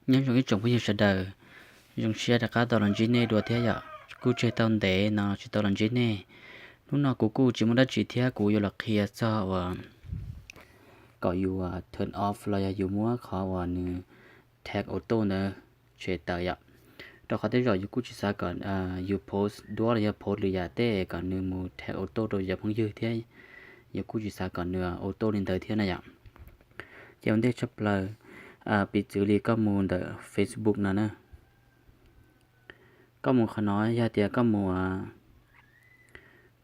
Nyob zoo ib tsoom phooj ywg sawv daws, zoo siab rov qab tau los ntsib nej dua thiab yom. Kuj tseg tau ntev no tsis tau los ntsib nej. Hnub no kuv kuj tsis muaj dab tsi thiab kuv yuav los qhia txog uas kom yus turn off los yog yus muab qhov uas nws tag auto ntawd tshem tawm yom. Rau qhov tej zaum yus kuj tsis xav kom yus post duab los yog post lwm yam tej kom nws mus tag auto rau cov phooj ywg thiab. Yus kuj tsis xav kom nws auto li ntawd thiab na yom. Ces ua ntej tshaj plaws, piv txwv li koj mus ntawm Facebook no na, koj mus qhov no yog tias koj mus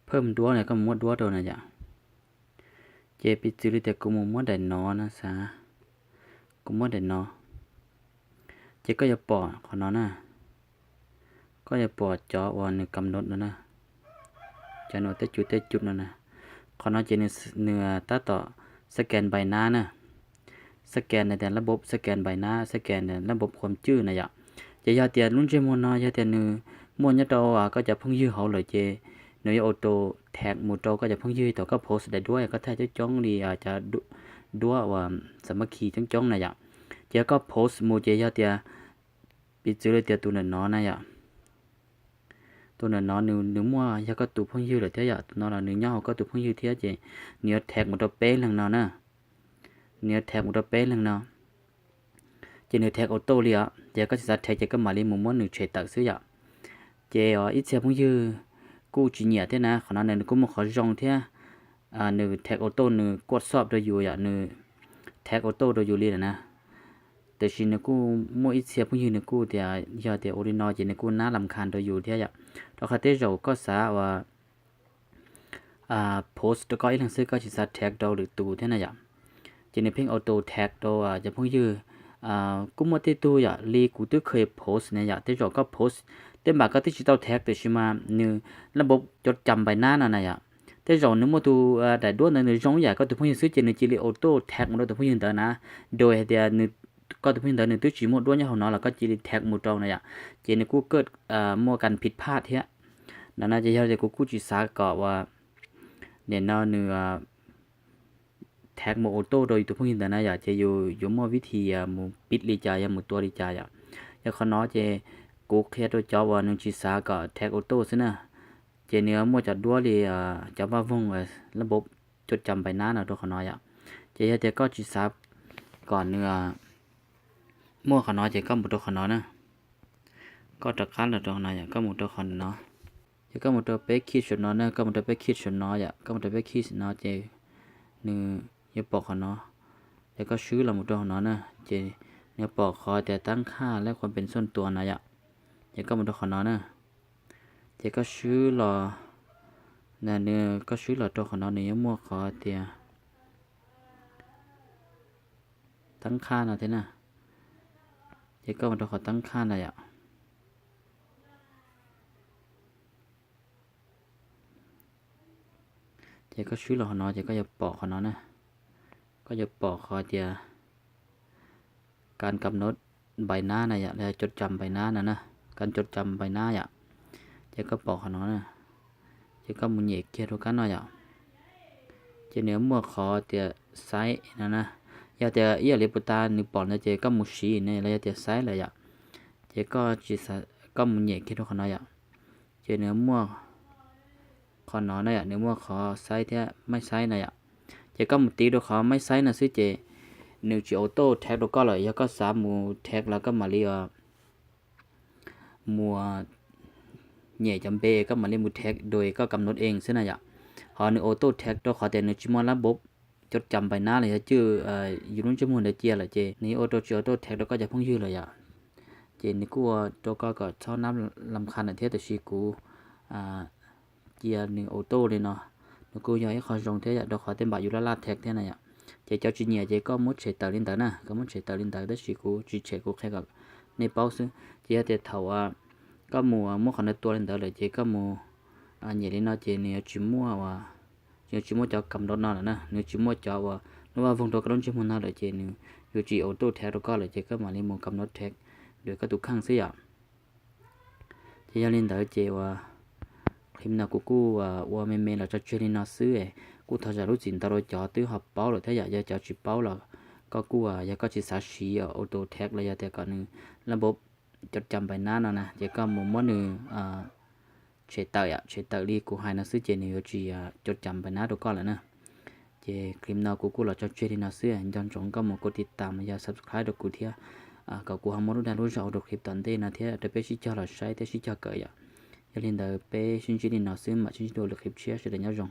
phawj duab no, koj mus muab duab rau na yom. Ces piv txwv li tias kuv mus muab daim no na, xav kuv muab daim no, ces koj yuav pom qhov no na, koj yuav pom cov uas nws kam nod no na, cov nws ua tej cuv tej cuv no na. Qhov no ces nws tab tom scan by nab na, scan tias lab npob scan by nab, scan lab npob khuam cwj na yom. Ces yog tias lub ntsej muag no yog tias nws muaj nyob rau koj cov phooj ywg hauv lawm ces nws yuav auto tag mus rau koj cov phooj ywg thaum koj post daim duab, koj thaij coob coob li cov duab uas xa mab khi coob coob na yom. Ces koj post mus ces yog tias, piv txwv li tias tus ntawm no na yom, tus ntawm no nws muaj yog koj tus phooj ywg lawm thiab yom, tus no los nws nyob hauv koj tus phooj ywg thiab ces nws yuav tag mus rau peb leeg no na, nws yuav tag mus rau peb leeg no. Ces nws tag auto li os, ces koj tsis xav tag ces koj mam li mus muab nws tshem tawm xwb yom. Ces ib txhia phooj ywg kuj tsis nyiam thiab na, qhov no nws kuj muaj qhov zoo thiab. Nws tag auto nws kuaj xob rau yus yom, nws tag auto rau yus li lawm na. Tiam sis nws kuj muaj ib txhia phooj ywg nws kuj tias yog tias ua li no ces nws kuj nab lam khan rau yus thiab yom. Rau qhov tej zaum koj xav uas post rau koj ib leeg xwb, koj tsis xav tag rau lwm tus thiab na yom. Ces nws pheej auto tag rau cov phooj ywg. Kuj muaj tej tug yom, li kuv twb kheev post na yom, tej zaum koj post tej npam koj twb tsis tau tag tiam sis mas nws lab npob cov cam npais nab no na yom. Tej zaum nws muaj tus daim duab ntawd nws zoo ib yam koj tus phooj ywg xwb ces nws cia li auto tag mus rau tus phooj ywg ntawd na. Dua hais tias koj tus phooj ywg ntawd nws twb tsis muaj duab nyob hauv no los koj cia li tag mus rau na yom. Ces nws kuj kawj muaj kas phiv phaj thiab. No na ces yog tias kuv kuj tsis xav kom uas nim no nws tag mus auto rau yus tus phooj ywg ntawd na yom, ces yus yuav muaj vib thim mus piv li cas, yog mus tua li cas yom. Yog qhov no ces kuv qhia rau cov uas nws tsis xav kom tag auto xwb na. Ces nws yuav muaj cov duab li cov vaj voog lab npob cov cam npais nab no rau qhov no yom. Ces yog tias koj tsis xav kom nws muaj qhov no ces koj mus rau qhov no na. Koj rov qab los rau qhov no yom, koj mus rau qhov no. Ces koj mus rau peb khij saum no na, koj mus rau peb khij saum no yom, koj mus rau peb khij saum no ces nws yuav pom qhov no. Ces koj swb los mus rau qhov no na, ces nws yuav pom qhov tias tab qhaj lab khuam pes xoj tuas no yom. Ces koj mus rau qhov no na, ces koj swb los, nws, koj swb los rau qhov no nws yuav muaj qhov tias tab qhaj no thiab na. Ces koj mus rau qhov tab qhaj no yom. Ces koj swb los qhov no ces koj yuav pom qhov no na. Koj yuav pom qhov tias kas kam nod npais nab na yom, los yog cov cam npais nab no na, kas cov cam npais nab yom. Ces koj pom qhov no na, ces koj mus nyem kiag rau kab no yom. Ces nws muaj qhov tias xaib no na. Yog tias ib yam li puag ta nws pom ntawd ces koj mus siv ne los yog tias xaib lawm yom. Ces koj tsis, koj mus nyem kiag rau qhov no yom. Ces nws muaj qhov no na yom, nws muaj qhov xaib thiab maib xaib na yom. Ces koj mus tiv rau qhov maib xaib no xwb ces nws tsis auto tag rau koj lawm. Yog koj xav mus tag los koj mam li mus nyem cov npe, koj mam li mus tag dua koj kam nod ees xwb na yom. Ho nws auto tag rau qhov tias nws tsis muaj lab npob cov cam npais nab los yog cwj yus lub ntsej muag ntawd cia lawm ces nws yuav ua rau tsis auto tag rau koj cov phooj ywg lawm yom. Ces nws kuj ua rau koj kom txhob nab lam qha lawm thiab, tiam sis kuv cia nws auto li no, nws kuj yog ib qho zoo thiab yom, rau qhov tej npam yus laj laj tag thiab na yom. Ces cov tsis nyiam ces koj muab tshem tawm li ntawd na, koj muab tshem tawm li ntawd, tab sis kuv tsis tshem, kuv qhia kom nej paub xwb. Ces yog tias thaum koj mus muab qhov no tua li ntawd lawm ces koj mus nyem li no ces nws yuav tsis muaj, yuav tsis muaj cov kam nod no lawm na, nws tsis muaj cov uas lub vaj voog rau koj lub ntsej muag no lawm ces nws yuav tsis auto tag rau koj lawm ces koj mam li mus kam nod tag dua koj tus kheej xwb yom. Ces yog li ntawd ces uas clip no kuv kuj ua me me los tso tseg li no xwb. Kuj thov zam lub txim ntau rau cov twb ho paub lawm thiab yom, yog cov tsis paub los Koj kuj yog koj tsis xav siv auto tag los yog tias kom nws lab npau cov cam npais nab no na ces koj mus muab nws tshem tawm, tshem tawm li kuv hais no xwb ces nws yuav tsis cov cam npais nab rau koj lawm na. Ces clip no kuv kuj los tso tseg li no xwb, nco ntsoov koj mus kov tiv tam los yog subscribe rau kuv thiab, kom kuv ho muaj lub dag lub zog ua rau clip tom ntej no thiab rau peb sib cog los saib thiab sib cog kawm yom. Yog li ntawd peb sib ntsib li no xwb, mam sib ntsib dua lwm clip tshiab, sawv daws nyob zoo.